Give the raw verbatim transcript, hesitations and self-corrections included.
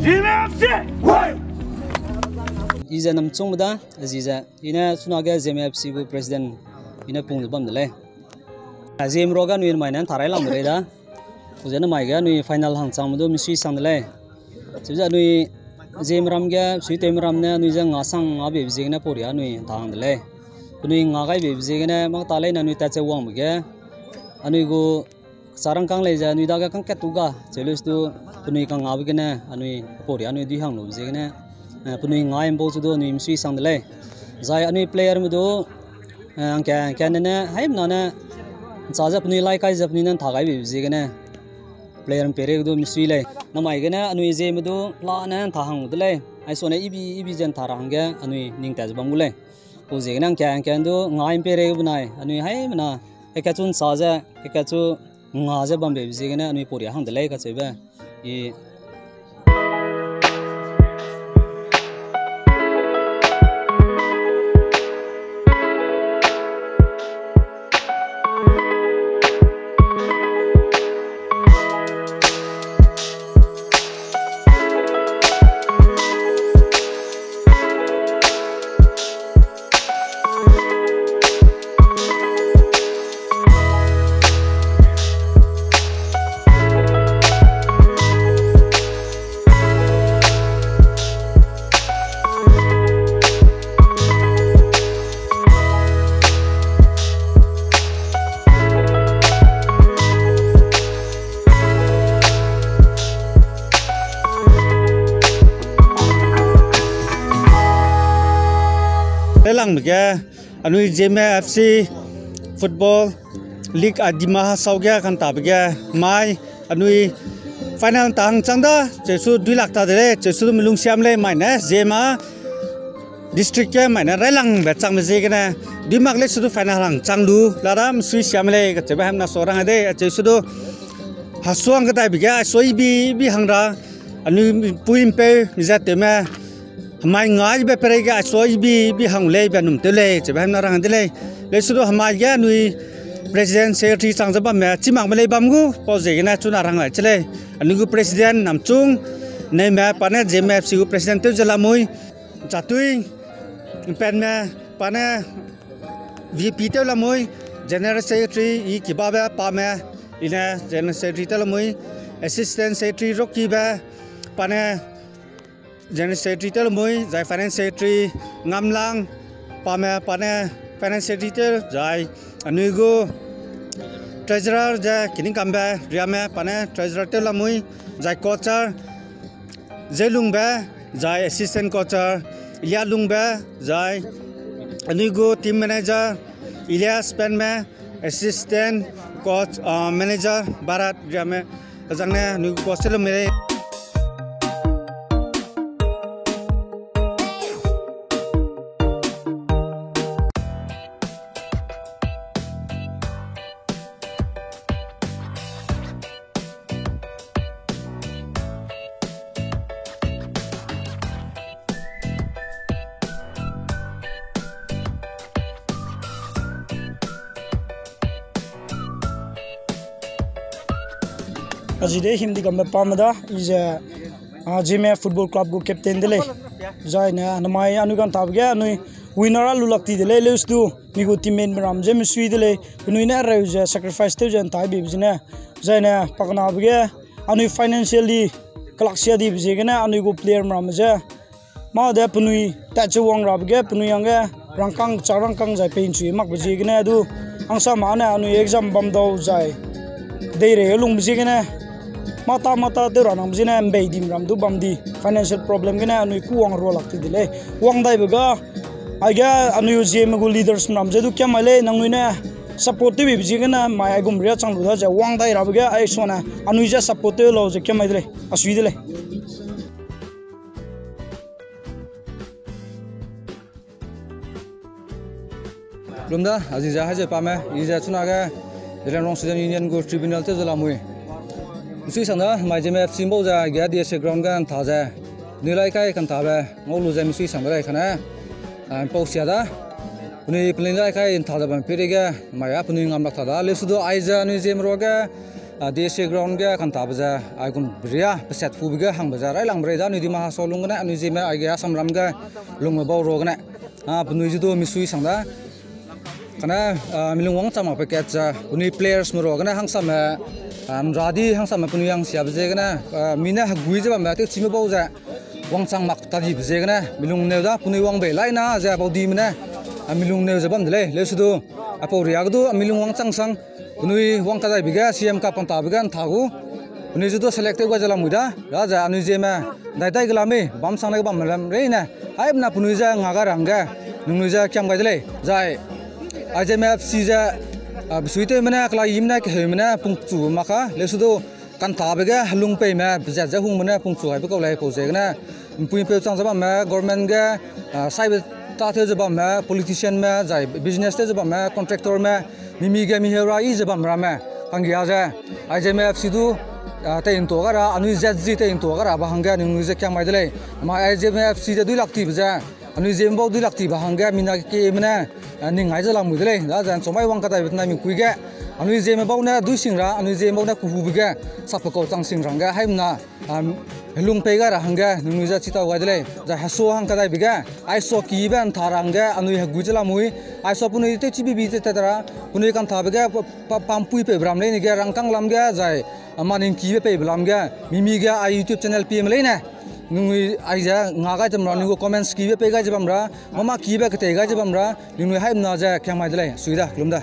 I ze Namchungme da, azi ze, i ne chunage Zeme F C gu president, i ne pung ze bam de lei. Zeme ruage anui mai ne ntha railangbe lei da. Chize namai ge anui final hangchangme du misui sang de lei. Chize anui Zeme ram ge, suitewme ram ne anui je nga sang nga beibe ziegene pauria anui ntha hang de lei. Penui nga gai beibe ziegene mâ ta leine anui tat che wangbe ge, anui gu kecharangkâng lei ze anui dage kangkat tu ga cheu lei sudu, penui kangngabe gene anui pauria anui dui hang lube ziegene, eh, penui nga ’mbau chu du anui misui sang de lei. Zai anui playerme du, eh, angka, angka ne ne, haimena ne, ’nchâ ze penui lai kai ze penui ne ntha gai beibe ziegene, playerme peireige du misui lei. Namai gene anui Zeme du la ne ntha hang gu de lei. Aisone ibi, ibi ze ntha ra hangge anui ning tat ze bam gu lei. Pau ziegene angka, angka du nga ’mpeirei benai, anui haimena, kekatchu ’nchâ ze, kekatchu nga ze bam beibe ziegene anui pauria hang de lei kacheube. I Railangbe ge, anui Zeme F C Football League a Dima Hasao ge kantabe ge, mai, anui final ta hangchang da, chesu duilak ta de lei, chesu du melung siam lei mai ne, Zeme district ge mai ne railangbe changbe ziegene, duimak lei sudu final hangchang lu, lada misui siam lei, kacheube haimena sa rang de, chesu du, hasuang kedaibe ge, aiso ibi, ibi hang ra, anui pui ’mpeu, mi ze tewme, hemai ngaibe peireige aiso ibi, ibi hang lei be num tew lei, cheube haimena rang de lei. Lei sudu hemai ge anui president secretary chang ze bamme, chimakme lei bam gu, pau ziegene chuna rang lai che lei. Anui gu president Namchung, Neume, pa ne Zeme F C gu president tew ze lamui, Chatui, Mpenme, pa ne V P tew lamui, general secretary, i kibabe, pame, i ne general secretary tew lamui, assistant secretary Rokibe, pa ne general secretary tew lamui, zai finance secretary Ngamlang, pame, pa ne finance secretary tew, zai anui gu treasurer ze Kiningkambe Riame, pa ne treasurer tew lamui, zai coacher Zeilungbe, zai assistant coacher Ilialungbe, zai anui gu team manager Ilyas Penme, assistant coach, uh, manager Bharat Riame, azangne anui gu coach tew lamui lei. Azi de Himdikambe Pame da, i ze, ah, Zeme Football Club gu captain de lei. Zai ne, namai anui kantabe ge, anui winner a lu lak ti de lei, leus du, mi gu teammate me ram ze misui de lei, penui ne reu ze sacrifice tew ze ntai beibe zene. Zai ne, pakenabe ge, anui financially, kelak sia dibe ziegene, anui gu player me ram ze, mâ de penui tatche wang rabe ge, penui hangge rangkâng, kechârangkâng zai peinchui makbe ziegene du, hangsame ne anui exam bam dau zai, kedeirei lungbe ziegene, mâ ta mâ ta tew ra nangbe ziegene, ’mbei dim ram du bam di, financial problem gene anui kû wang rua lak ti de lei. Wang daibe ga, aige anui Zeme gu leaders me ram ze du kiam mai lei, nangnui ne support tewbe ziegene, mai aigum ria chang lu da ze wang dai rabe ge, aisone, anui ze support tew lau ze kiam mai de lei, asui de lei. Lum da, azi ze Haizeu Pame, i ze chunage Zeliangrong Student Union gu tribunal tew ze lamui. Misui sang da, mai Zeme F C bau ze, ge D S A ground ge ntha ze, penui lai kai kantabe, ngau lu ze misui sang de lei kane, ah, pau sia da. Penui peling lai kai ntha ze bam peireige, mai a penui ngam lak ta da. Lesu du aize anui Zeme ruage, DSA ground ge kantabe ze, aigum ria peset hube ge hangbe ze railangbe rei da, anui Dima Hasao lung gene, anui Zeme aige Assamram ge lungme bau ra gene, a, penui ze du misui sang da. Kane, a, milung wangchang makbe kat ze, penui playersme ra gene hangsame, a, nradi hangsame penui hangsiabe ziegene, a, mi ne hegui ze bambe tewchime bau ze, wangchang mak tadibe ziegene, milung neu da, penui wang bei laina ze baudime ne, a, milung neu ze bam de lei, leuse du, aipau ria ge du, a, milung wangchang sang, penui wang kadaibe ge, CM ka kantabe ge, ntha gu, penui ze du select tew gai ze lamui da, da ze anui Zeme, dai dai ge la mei, bam sang ne ge bam lam reine, haimena penui ze nga gai ra hangge, ningnui ze kiam gai de lei, zai, Aizeme FC ze, a, besuitewme ne, kelaiyime ne, keheume ne, pungchu mak ka, leuse du, kantabe ge, helung peime, bezat ze hungme ne, pungchu haibe kau lei pau ziegene, mpui mpeu chang ze bamme, government ge, a, saibe tâtew ze bamme, politicianme, zai business tew ze bamme, contractorme, mimi ge miheu ra yi ze bam ramme, hanggia ze, Aizeme FC du, a, tei ntua ga ra, anui zat zi tei ntua ga rabe hangge, ningnui ze kiam gai de lei. Namai Aizeme FC ze duilak tibe ze, anui Zeme bau duilak tibe hangge, mina kekeme ne, a, ning ai ze lamui de lei. Da ze nchumai wang kadaibe tenai mipui ge, anui Zeme bau ne dui sing ra, anui Zeme bau ne kehube ge, sapbe kau chang sing ra hangge, haimena, a, helung pei gai ra hangge, ningnui ze chitau gai de lei. Zai hesua hang kadaibe ge, aisua kibe ntha ra hangge, anui hegui ze lamui, aisua penui tewchibibi ze tat ra, penui kantabe ge, pa, pa, pampui peibe ram leine ge, rangkâng lam ge, zai, a, maning kibe peibe lam ge, mimi ge, a YouTube channel pieme leine, ningnui aize nga gai ze bam ra, ningnui gu comments kibe pei gai ze bam ra, mâ mâ kibe ketei gai ze bam ra, ningnui haimena ze kiam gai de lei, sui da, kelum da.